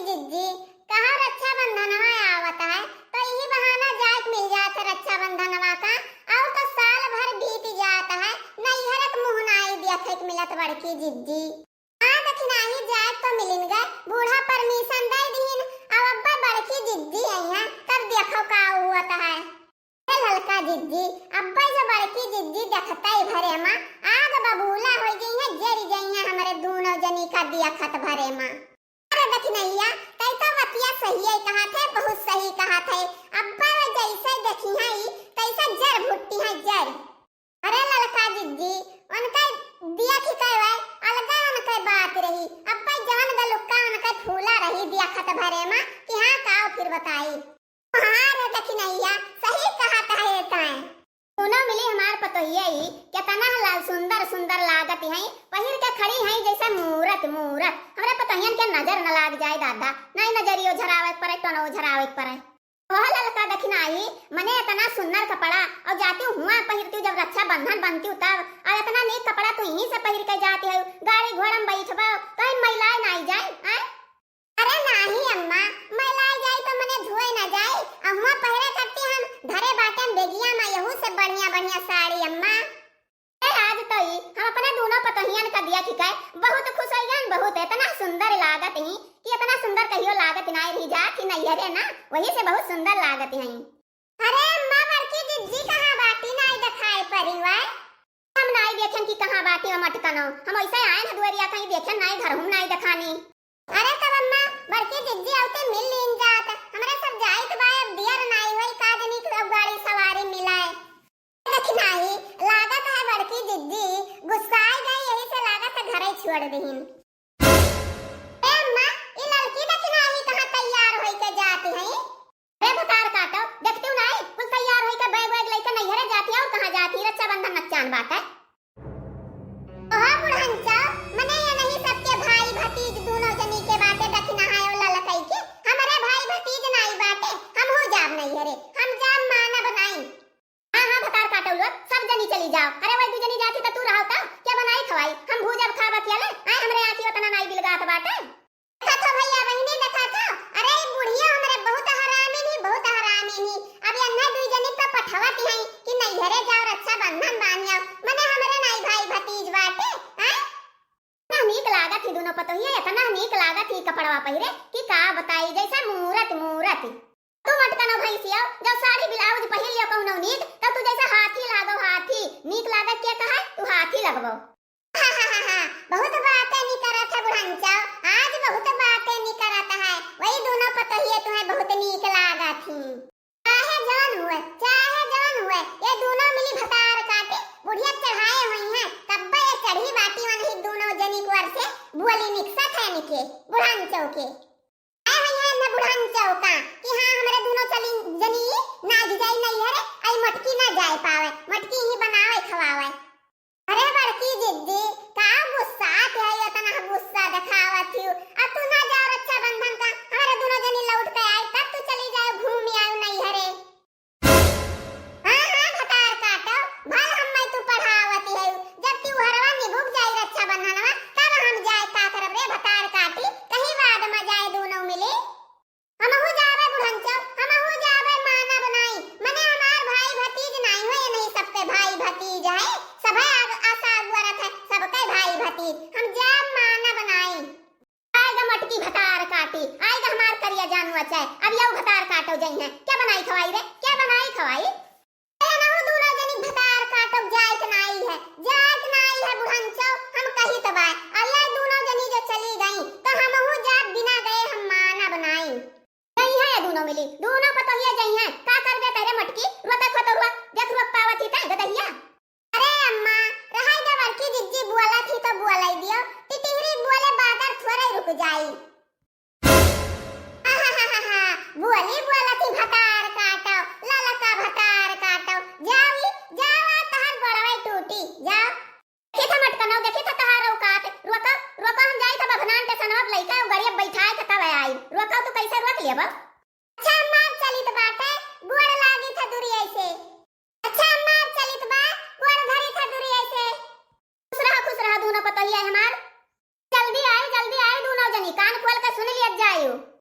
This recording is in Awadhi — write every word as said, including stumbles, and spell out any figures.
जिज्जी, कहाँ रक्षाबंधनवा आवत है, तो यही बहाना जाए के मिल जात है रक्षाबंधनवा का, और तो साल भर बीत जात है, नैहर के मुँह नाई देखे के मिलत बड़की जिज्जी। हाँ, दखिनाही जाए तो मिलिन गए, बूढ़ा permission दे दीन, अब अब्बा बड़की जिज्जी अइहैं, तब देखो का हुआ तो है। ए ललका जिज्जी, अब्बा जो बड़की जिज्जी देखते भरे मा, आग बबूला हो गई है, जरी गई है हमरे दोनों जनी का देखत भरे मा। अरे दखिनैया, तै तो बतिया सही है कहा थे, बहुत सही कहा थे। अब्बा वो जैसे देखी है, तैसे जर भुट्टी है, जर। अरे ललका जिज्जी, उनका दिया खिकाए हुए, अलगा उनके बात रही। अब्बा जवन गलुक्का उनके फूला रही, दिया खत भरे मा, कि हाँ काव फिर बताई। हाँ रे दखिनैया, सही कहत है ताए। सुनो मिली हमार पतोहिया ई, केतना लाल सुंदर सुंदर लागत हैं, पहिर के खड़ी हैं जैसे मूरत मूरत। हमरे पतोहियन के नजर न लाग जाए दादा, नहीं नजरियो झरावे के पड़े, टोनो झरावे के पड़े। ओह ललका दखिनाही, मने एतना सुंदर कपड़ा, और जातिउ हुआँ पहिरतिउ जब रक्षाबंधन बनतिउ तब, और एतना नीक कपड़ा तू इहीं से पहिर के जाति है, गाड़ी घोड़ा में बैठबो, कहीं मैलाए नाई जाए, आय? अरे नाही अम्मा, मैलाए जाई तो मने धोए ना जाई, अहुआ पहिरे करती हम, धरे बाटन बेगिया में यहू से बढ़िया बढ़िया साड़ी अम्मा। ए, आज तो ई हम अपने दोनों पतोहियन का दिया खिकाए बहुत खुश हो गन, बहुत एतना सुंदर लागत ही कि एतना सुंदर कहियो लागत नाई रही जा कि नैहरे ना, वही से बहुत सुंदर लागत हैं। अरे अम्मा, बड़की जिज्जी कहाँ बाटी, नाई देखाए परी वाय? हम नाई देखेन कि कहाँ बाटी हम अटकनो, हम ऐसे आए न दुआरिया कहीं देखेन नाई, घर हम नाई देखानी। अरे तब अम्मा, बड़की जिज्जी औते मिल लीन जात, हमरे सब जाइत बा, अब दियर नाई होई, का जनी कब गाड़ी सवारी मिलाए। दखिनाही, लागत है बड़की जिज्जी गुस्साए गई, यही से लागत है घरे छोड़ दीन। ए अम्मा, ई ललकी दखिनाही कहाँ तैयार होई के जाती है? अरे भतार काटो, देखतिउ नाई, कुल तैयार होई के बैग वैग लेके नैहरे जाती है, और कहाँ जाती, रक्षाबंधन नकचान बाटे। ओहो बुढ़ंचा, मने ये नहीं सबके भाई भतीज दोनों जनी के बाटे दखिनाही ओ ललकई के, हमरे भाई भतीज नाई बाटे, हमहू जाब नैहरे, हम जाब मानब नाई। हाँ, हाँ, भतार काटो लोग, सब जनी चली जाओ। अरे, वही दू जनी जाती त तू रहो त, क्या बनाई खवाई? हम भूजब खाब अकेले, आए हमरे आँखी ओतना नाई बिलगात बाटे। देखा थो भैया बहिनी, देखा थो, अरे, ई बुढ़िया हमरे बहुत हरामी नी, बहुत हरामी नी। अब ये अन्ना दू जनी तो पठवत हैं कि नैहरे जाओ, रक्षाबंधन बान्ह आओ, मने हमरे नाई भाई भतीज बाटे, आए? एतना नीक लागत ही दुनो पतोहिया, एतना नीक लागत ही कपड़वा पहिरे कि का बताई, जैसे मूरत, मूरत। तू मटकनो भैंसिया, जब साड़ी ब्लाउज पहिर लियो कौनो नीक, तब तू जैसे हाथी लागो, हाथी। नीक लागत के कहा, तू हाथी लगबो। बहुत बातें नी करत है बुढ़ंचा, आज बहुत बातें नी करत है, वही दुनो पतोहिया तुम्हें बहुत नीक लागत ही। चाहे जवन हुए, चाहे जवन हुए, ये दोनों मिली भतार काटी, बुढ़िया चढ़ाए हुई हैं, तब्बे ये चढ़ी बाटी वनही दोनों जनी कुवर से बोली निकसत है निके, बुढ़ान चौके। आए हुई हैं इन्हें बुढ़ान चौका कि हाँ, हमरे दोनों चली जनी नाच जाई नैहरे, आई मटकी ना जाए पावे, मटकी ही बनावे खवावे। अरे बड़की जिज्जी, का गुस्सात है, इतना गुस्सा दिखावत हियो? अब तू ना जाओ रक्षाबंधन का, हमारे दोनों जनी लौट के आई, तब तू चली जाओ, घूम आओ नैहरे। हाँ, हाँ, भतार काटो, भल हम मैं तू पढ़ावत है, जब त्योहरवा निभुक जाई रक्षाबंधनवा, तब हम जाए का करब रे भतार काटी, कहीं बाद में जाए दोनों मिली। हमहू जाबे बुढ़ंचो, हमहू जाबे मानब नाई। मने हमार भाई भतीज नाई हो, ये नहीं सबके भाई भतीज है। सभे आग-, आशा अगुअरत है, सबके भाई भतीज। हम जाब मानब नाई। आएगा मटकी भतार काटी, आएगा हमार करिया जानू अचय। अब यऊ भतार काटो जइहैं। क्या बनाई खवाई रे? क्या बनाई खवाई? ए, नहु दूनो जनी भतार काटब जाइत नाई है, जाइत नाई है बुढ़ंचो, हम कहित बाय। अब ये दूनो जनी जो चली गई, तो हमहू जाब बिना गए हम मानब नाई। जइहैं ये दूनो मिली, दूनो पतोहिया जइहैं, का करबे तेरे मटकी, रोते खोतो रुआ, देख रुआ पावत ही तै गदहिया। अरे अम्मा, रहै दे बड़की जिज्जी बोलत ही तो बोलै दियो, टिटिहरी बोले बादर थोड़े रुक जाई। आहाहाहा, बोली बोलत ही भतार काटो, ललका भतार काटो। जाओ ई, जाओ आ तहार गोड़वे टूटी, जाओ। देखी था मटकनो, देखी था तहार औकात। रोको, रोको, हम जाई था बभनान टेसनवा पे लइका, उ गड़िया बैठाए के तब आई। रोको, तू कैसे रोक लेबो? अच्छा, अम्मा, अब चलित बाटे, गोड़ लागी था दूरी ऐसे। अच्छा अम्मा, अब चलित बा, गोड़ धरी था दूरी ऐसे। खुश रहा, खुश रहा दूनो पतोहिया हमार। जल्दी आई, जल्दी आई दूनो जनी, कान खोल के सुन लियत जाए। आयो।